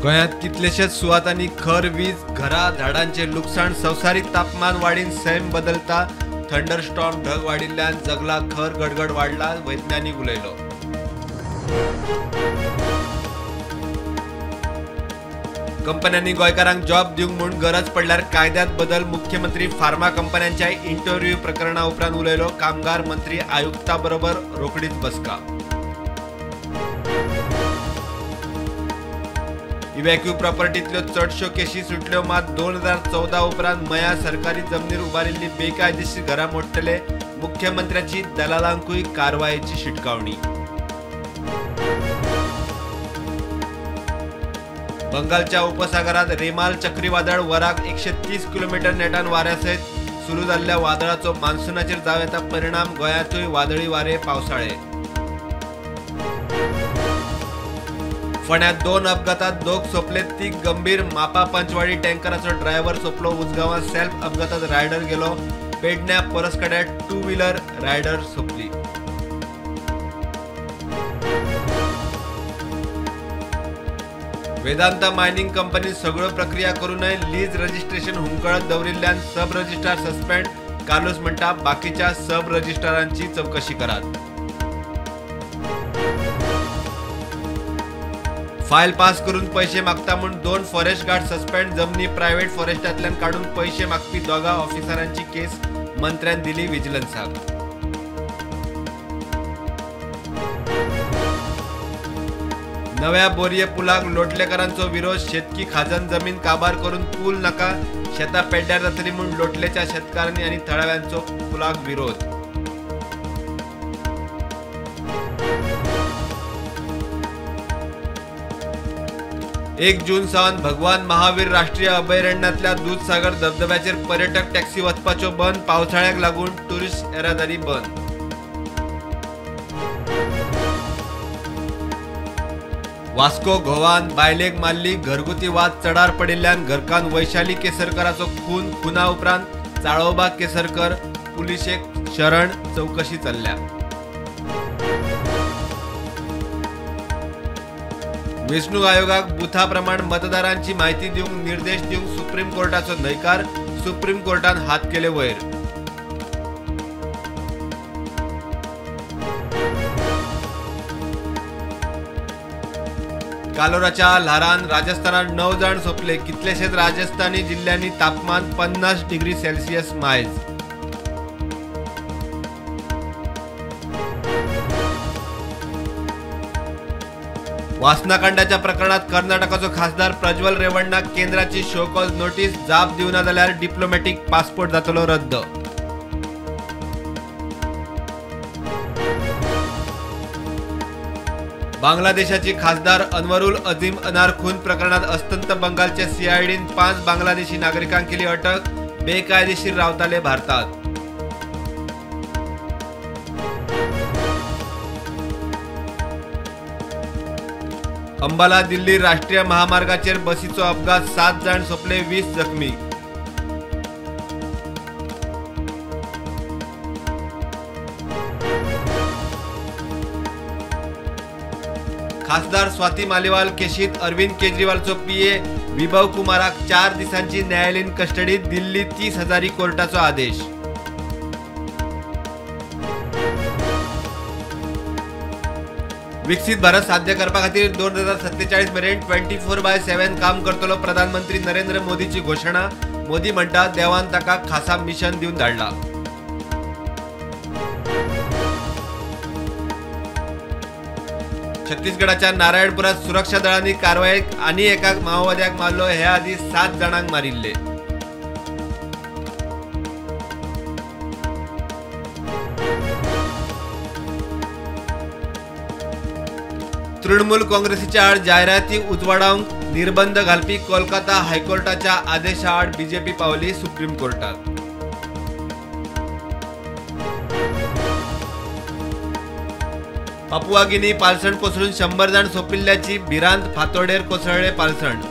गोंयांत कितलेशेच सुवातांनी खर वीज, घरां, झाडांचें लुकसाण. संवसारीक तापमान वाडीन सैम बदलता. थंडरस्टॉर्म ढग वाडिल्ल्यान जगला खर गडगड वाडला, वैज्ञानिक उलयलो. कंपन्यांनी गोंयकारांक जॉब दिवंक म्हूण गरज पडल्यार कायद्यांत बदल. मुख्यमंत्री फार्मा कंपन्यांच्या इंटरव्यू प्रकरणा उपरांत उलयलो. कामगार मंत्री आयुक्ता बरोबर रोखडीच बसका. इव्हॅक्यू प्रॉपर्टीतल्यो चडश्यो केशी सुटल्यो, मात 2014 उपरांत मया सरकारी जमनीर उबारिल्ली बेकायदेशीर घरां मोडटले. मुख्यमंत्र्याची दलालांकूय कारवायेची शिटकावणी. बंगालच्या उपसागरात रेमाल चक्रीवादळ वराक 130 किलोमीटर नेटान वाऱ्यासयत सुरू जाल्ल्या वादळाचो मान्सूनाचेर जावं येता परिणाम. गोंयांतूय वादळी वारे, पावसाळे. फोंड्यांत 2 अपघातात 2 सोंपले, 3 गंभीर. मापा पंचवाडी टँकराचो ड्रायव्हर सोंपलो. उजगांवां सेल्फ अपघातात रायडर गेलो. पेडण्या परसकड्यार टू व्हीलर रायडर सोंपली. वेदांता मायनिंग कंपनी सगळ्यो प्रक्रिया करूनय लीज रजिस्ट्रेशन हुमकळत दवरिल्ल्यान सब रजिस्ट्रार सस्पेंड. कार्लोस म्हणटा बाकीच्या सब रजिस्ट्रारांची चवकशी करात. फायल पास करून पैसे मागता म्हूण 2 फॉरेस्ट गार्ड सस्पेंड. जमनी प्रायव्हेट फॉरेस्टांतल्यान काडून पैसे मागपी 2 ऑफिसरांची केस मंत्र्यान दिली विजिलन्साक. नव्या बोरये पुलाक लोटलेकारांचो विरोध. शेतकी खाजन जमीन काबार करून पूल नाका, शेतां पेड्ड्यार जातली म्हूण लोटलेच्या शेतकारांनी आनी थळाव्यांचो पुलाक विरोध. एक जून सावन भगवान महावीर राष्ट्रीय अभयारण्यातल्या दूधसागर धबधब्याचेर पर्यटक टॅक्सी वचपाच्यो बंद. पावसाळ्याक लागून टुरिस्ट येरादारी बंद. वास्को घोवान बायलेक मारली. घरगुती वाद चडार पडिल्ल्यान घरकान्न वैशाली केसरकराचो खून. खुना उपरांत चाळोबा केसरकर पुलिशेक शरण. चवकशी चल्ल्या. वेंचणूक आयोगाक बुथा प्रमाण मतदारांची माहिती दिवंक निर्देश दिवंक सुप्रीम कोर्टाचो न्हयकार. सुप्रीम कोर्टान हात केले वयर. कालोराच्या ल्हारान राजस्थानात 9 जाण सोंपले. कितलेशेच राजस्थानी जिल्ल्यांनी तापमान 50 डिग्री सेल्सियस मायज. वासनाकांडाच्या प्रकरणात कर्नाटकाचो खासदार प्रज्वल रेवण्णाक केंद्राची शो कॉज नोटीस. जाप दिवना जाल्यार डिप्लोमॅटीक पासपोर्ट जातलो रद्द. बांगलादेशाची खासदार अनवरुल अझीम अनार खून प्रकरणात अस्तंत बंगालच्या सीआयडीन 5 बांगलादेशी नागरिकांक केली अटक. बेकायदेशीर रावताले भारतात. अंबाला दिल्ली राष्ट्रीय महामार्गाचेर बसीचो अपघात. 7 जाण सोंपले, 20 जखमी. खासदार स्वाती मालिवाल केशीत अरविंद केजरीवालचो पीए विभव कुमाराक 4 दिसांची न्यायालयीन कस्टडी. दिल्ली 30 हजारी कोर्टाचो आदेश. विकसित भारत साध्य करपा खातीर 2047 मेरेन 24/7 काम करतलो प्रधानमंत्री नरेंद्र मोदीची घोशणा. मोदी म्हणटा देवान ताका खासा मिशन दिवन धाडला. छत्तीसगडाच्या नारायणपुरात सुरक्षा दळांनी कारवायेक आनी एका माओवाद्याक मारलो. हे आदी 7 जाणांक मारिल्ले. तृणमूल काँग्रेसीच्या आड जायराती उजवाडावंक निर्बंध घालपी कोलकाता हायकोर्टाच्या आदेशाआड बीजेपी पावली सुप्रीम कोर्टात. पापुआ गिनी पालसण कोसळून 100 जाण सोंपिल्ल्याची भिरांत. फातोडेर कोसळ्ळे पालसण.